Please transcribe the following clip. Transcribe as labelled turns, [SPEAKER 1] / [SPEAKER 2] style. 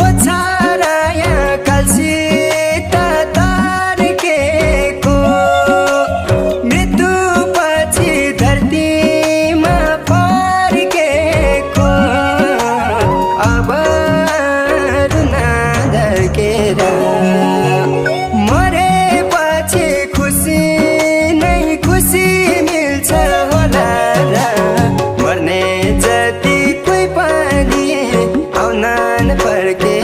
[SPEAKER 1] ओछाराया कालसित तर्केको मृत्युपछि धरतीमा फर्केको अब रुन धर्केर मरेपछि खुसी नै खुसी मिल्छ होला र मर्ने जति कोही पनि आउन फर्के